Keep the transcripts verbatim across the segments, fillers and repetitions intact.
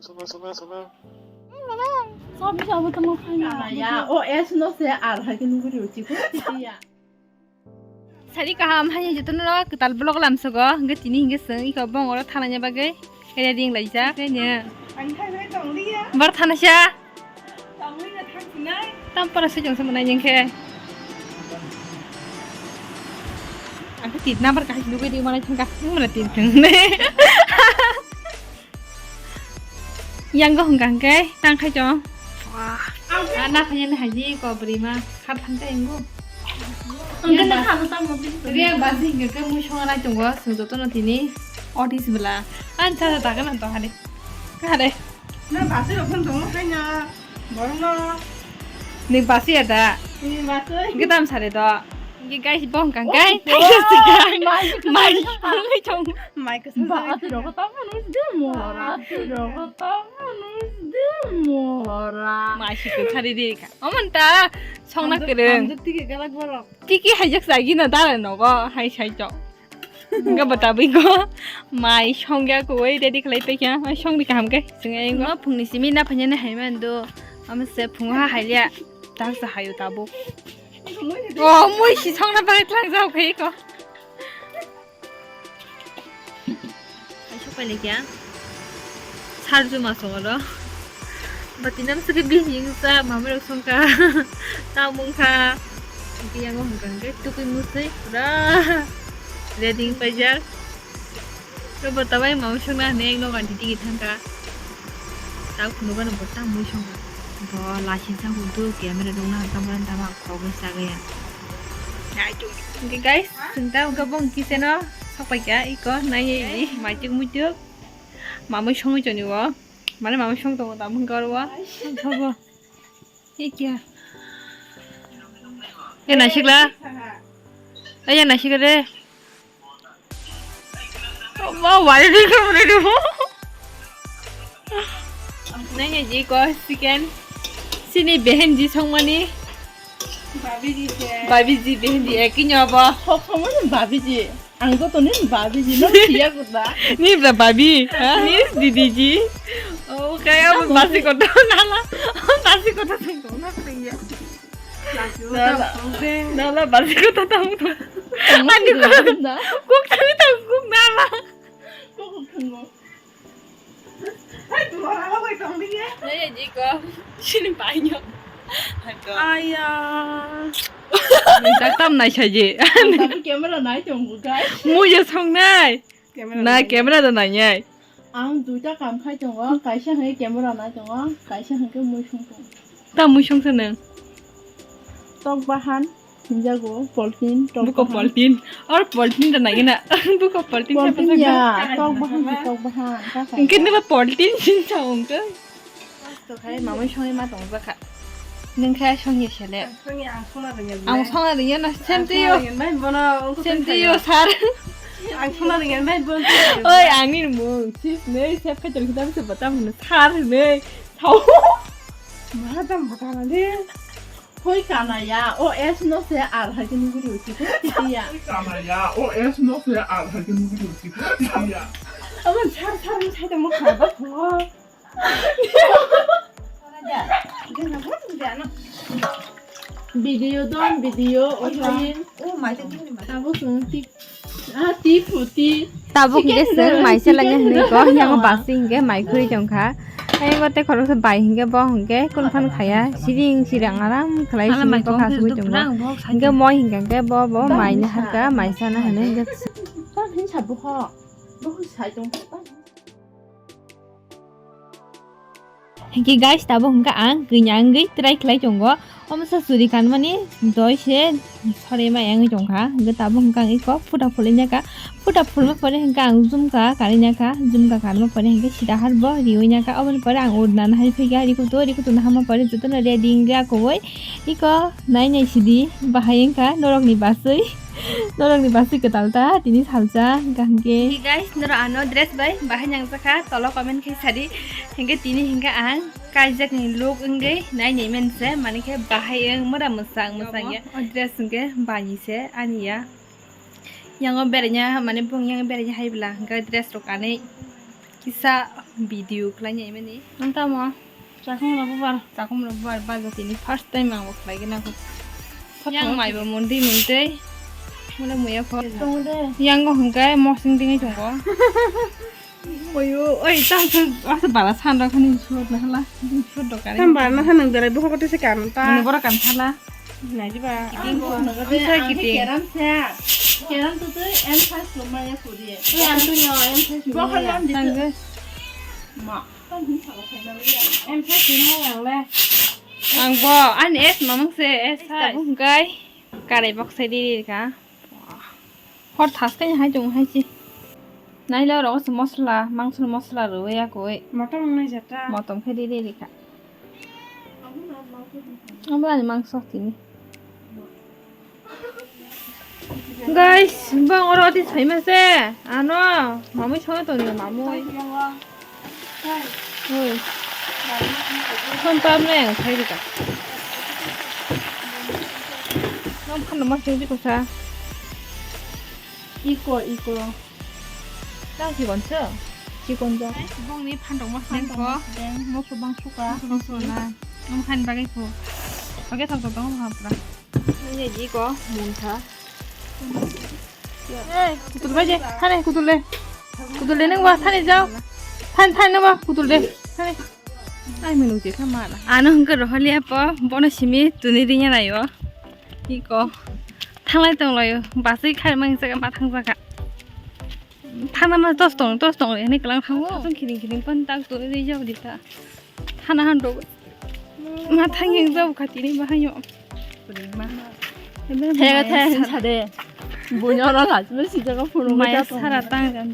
Ya, o S no se R hai khe nugwi rw chikon titi ya. Sari kaham hai jotono no kwtal vlog lamsogo, hwnkhe tini hwnkhe chwng iko bongoro thanani bagwi ready wnglaijak. Khe ne. Ang thai thai tong liya. Bar thanasa. Tong liya thang sinai. Tam para se jong se manai jeng khe. Ang khe tit number kahai nugwi di manai thangka. Nung mana tit thang ne. Yang go hwnkha hwnkhe tang khai chong. Wah. Ah, na phanya na haji ko bwrwi ma khap thang ta yang go. Ang khe na khap ta mo tin. Riya ba sing ke mui song na chong go sung joto no tini. Otis bela. An cha ta ka na to hade. Hade. Na basi rok phun tongo kanya. Borno. Ni basi ada. Ni basi. Gedam sare do. Ge guys bong kang kai. Mai mai mai chong. Mai ko sa. Ba tu rok ta mo nus de mora. Tu rok ta mo nus de mora. Mai si ko sari de ka. Oman ta song na kere. Tiki galak borok. Tiki hajak sagi na dara no go hai sai chong. Hwnkhe bo tabwi go mai songya koi ready khlai paikha, mai songni kaham khe chwng ayang go. Phungni simi na phanya na hai man do, ama se phungo ha hailia, tak sa hayo tabuk. O mui si songna bagwi tlang jao khai ko. Ai sok pai lekya. Sarju ma songo do. Bati nam sake bihing sa mama rok songkha. Tamo wngkha. Hingke yango hwnkha hwnkhe tukui musui pura ready wng paijak. Bo tabai mama songna hwnwi ekno ganti tigi thangkha. Tak phunukgano bo tamo songkha. Bo lachi sa hwnkhe camera rok nahar tamo tamo khogwi sagwi ya. Hingke guys, chwng ta hwnkhe bong kitchen o sok paikha iko nai maituk muituk. Mamui songwi toni o. Mane mamui song tongo tamo hwnkhe oro o. Song tongo. Ye kya? Ye naisik la? Ye naisik re? Wow, wari di ko re du. Nai ye ji ko chicken. Sini behen ji songmani. Babi ji se. Babi ji behen ji ekinyo bo. Sok songmani babi ji. Ang joto ni babi ji no siya kuda. Ni bra babi, ha? Ni didi ji. Oh, kaya mo basi ko to nala. Basi ko to sung to na priya. Nala, nala basi ko to tamo to. Ani ko na. Kuk tami to kuk nala. Kuk kuk tamo. Hai, tu orang apa itu dia? Naya ji ko. Sini banyak. Hai ko. Aya. Ni tak tam nai saje. Tapi camera nai tong bu guys. Mu ya song nai. Camera nai. Camera da nai nai. Ang duita kam khai tongo, kaisa hai camera nai tongo, kaisa hai ke mui song tongo. Ta mui song sa nang. Tok bahan. Hinjago, poltin, tok buko bahan. Poltin. Or poltin da nagina. Buko poltin sa poltin pasang ya, ka. Tok bahan, tok bahan. Ka khai. Engke nila poltin sin sa ongke. To khai mamai songi ma tong baka. Neng khai songi sele. Songi ang sona ringa. Ang sona ringa na. Same to you. Same to you, sir. Ang sona ringa bai bon. Oi, ang ni mung. Sis nei sep khai tor kita bisa batam na sar nei. Sao. Ma tam baka na de. Hoi kana ya, o S no se R hai khe nuguri uchi ko titi ya. Hoi kana ya, o S no se R hai khe nuguri uchi ko titi ya. Amo sar sar ni sai tamo khaba ko. Video don, video, o sain. O mai te tini mai. Abo sung tik. Ah, ti phuti. Tabuk hingke chwng maisa lanya hinui ko, yang basi hingke mai khuri tongkha. Ayang o tei khoroksa bai hingke bo hingke kunuphan khaya, siring siring aram khlai sini kokha sugui tongo. Hingke moi hingka hingke bo, bo mai ni harka, maisa na hinui hingke. Hingke guys, tabuk hingke ang kanya wngwi try khlai tongo. Omo sa suri kanmani doi se sori ma wngwi tongkha. Hingke tabuk hingke ang iko phuta phulwi nyakha. Phuta phulma pore hingke ang jumka karwi nyakha. Jumka karma pore hingke sida harbo riwi nyakha. Oboni pore ang urdna nahai phikha. Rikutu, rikutu nahama pore jotono ready wngwi akowoi. Iko nai nai sidi bahai wngkha norokni baswi. Norokni baswi kwtal ta tini salsa hingka hingke. Hi guys, norok ano dress bai bahai nangjakha, tolo comment khe sadi. Hingke tini hingke ang kaijakni look wngwi nai nai mense, mani khe bahai wng mora mwsang mwsang ya. O dress hingke bani se ani ya. Yango beraina mane bung yang beraina hai bwla hingke dress rok anwi kisa. Video khlai nai mani. Ang tamo. Chakhum rok bubar. Chakhum rok bubar, bajo tini first time ang bo khlai gina ko. Yang mai bo mundi mundi. Mula muya ko. Tong de. Yang go hingkai mosing dingwi tongo. Oyo, oi, tang tang, asa bara san rok hani sut na hala. Sut do kari. Tam bara na hanang berai bo ko te se kan ta. Mani bora kan thala. Nai di ba. Kiting ko. Ang sa kiting. Keram sa. Keram tu tu M five lo maya kuri. Oi, ang tu nyo M five lo maya. Tang de. Ma. Ang bo, ani S mamang se, S tabuk hingkai. Karai bok sai di di ka. Hor thas kai hai chung hai chi. Nai lo rogo se mosla, mangso mosla rwi ya koi. Motom nai jata. Motom khe di di ka. Abo ani mangso tini. Guys, bang oro ati saima se. Ano, mamui songo toni mamui. Oi. Phone pam na yang thai dika. Nom khan ma sing diko sa. Iko, iko. Tang chikon se? Chikon ja. Bongni phantok ma phantok ma. Deng, moso bang suka. Moso bang suka na. Nung khan bagwi phu. Oke, thok thok tong ma pra. Nini ji ko mun tha. Hey, kutul bai je. Thane kutul le. Kutul le nang ba thane jao. Than than nang ba kutul le. Thane. Ai menu je kha mala. Ano hungka roholi apo bono simi tuni rinya nayo. Iko. Thanglai tonglayo. Basui khai mang jaga ma thang jaga. Thana ma tos tong, tos tong le, hini kelang thango. Tong kiring kiring pan tak to ri jao di ta. Thana han do. Ma thang yang jao kha tini ma hayo. Kuring ma. Thega thega hin sade. Bunya ora la, me si jaga phuru mai sara tang jam.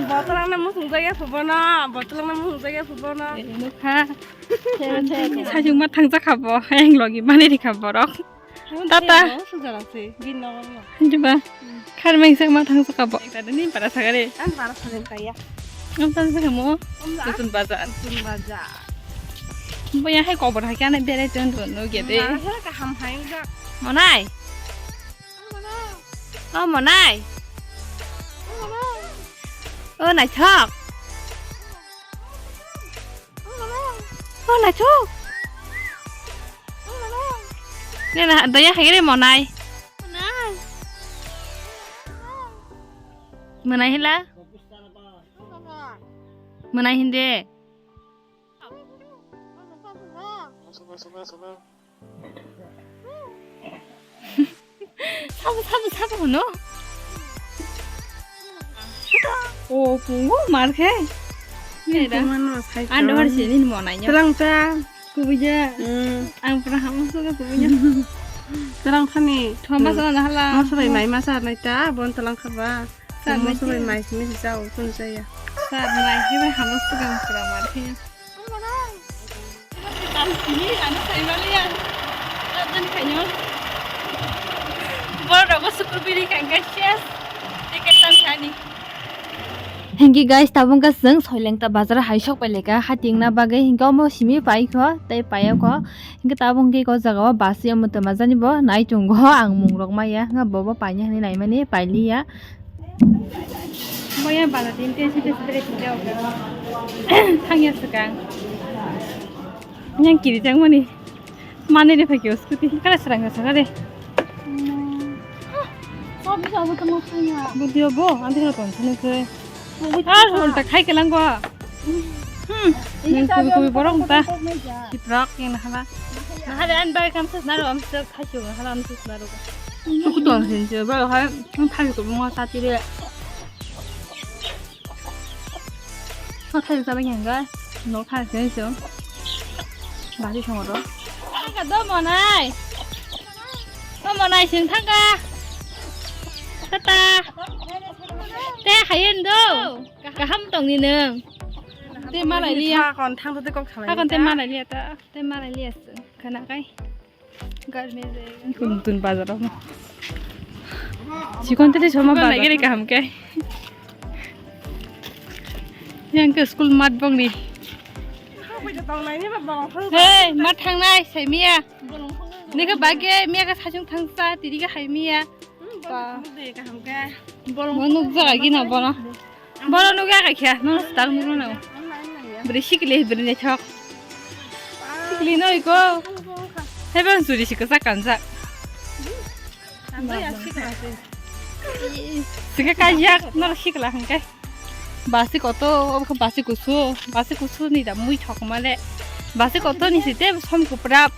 Botol ang na musung jaga phubo na, botol ang na musung jaga phubo na. Eno kha. Thega thega. Sajung ma thang jakha bo, hayang logi mani rikha borok. Tata. Sujar ase, bin na borok. Juba. Kharmeng sak ma thang saka bo. Ekta de nin para sagare. Ang para sagare kaya. Ang thang saka mo. Tutun bazar. Tutun bazar. Bo ya hai kobor hai kana berai ton ton no gede. Mara hela ka ham hai ga. Monai. O monai. O naithok. O naithok. Nena daya hagere monai. Monai hila. Monai hinde. Sabo, sabo, sabo, no? O, pungo, mar khe. Ando har sini mo nanya. Terang ta, kubuja. Hmm. Ang pernah kamu suka kubuja. Terang thani. Thoma sana hala. Mas bai mai masa nai ta, bon terang khaba. Sar nai. Mas bai mai sini sa, utun saya. Sar nai, khe bai hamo suka pura mar khe. Hingke guys, tabuk wngkha chwng Soilengta bazar hai sok paileka, hati wngna bagwi, hingke omo simi paikho tei payakho, hingke tabuk hingke o jaga o bus ya mwtwma jani bo nai tongo, ang mung rok maya, hwnka bobo paina hinwi naimani pailiya. Boya bala din tensi tensi bere tinja oga. Thangya swkang. Yang kiri jang mani. Mane de phakyo scooty. Kala srang srang de. Sabi sabi tamo thangya. Budio bo, ante ko ton sene se. Ar hon ta khai kelang go. Hmm. Ini kubi kubi borok ta. Kiprak yang nahala. Nahala an bai kam sas naro am sas khai sio nahala am sas naro. Suku ton sin se ba hai. Ang thari ko mo ta tire. Ang thari ta ba yang ga. No thari se se. Ba si song ro. Ang ka do mo nai. O mo nai sing thang ka. Tata. Te hayen do. Kaham tong ni nang. Te malai liya. Kon thang te kok thalai. Kon te malai liya ta. Te malai liya. Kana kai. Garme de. Tun tun bazar mo. Sikon te soma bazar. Lagi kaham kai. Yang ke school mat bong ni. Hey, mat thang nai, sai miya. Nika bage miya ka sajung thang sa, tiri ka hai miya. Ba. Bolong. Mo nuk jaga gina bono. Bono nuk ya ka kya, no star nuk na. Bwrwi sikli, bwrwi naithok. Sikli no iko. Haiban suri si kwchak kanjak. Sika kajak, nor sikla hwnkhe. Basi koto, obo khe basi kusu, basi kusu ni da mui thok male. Basi koto ni site som kuprap.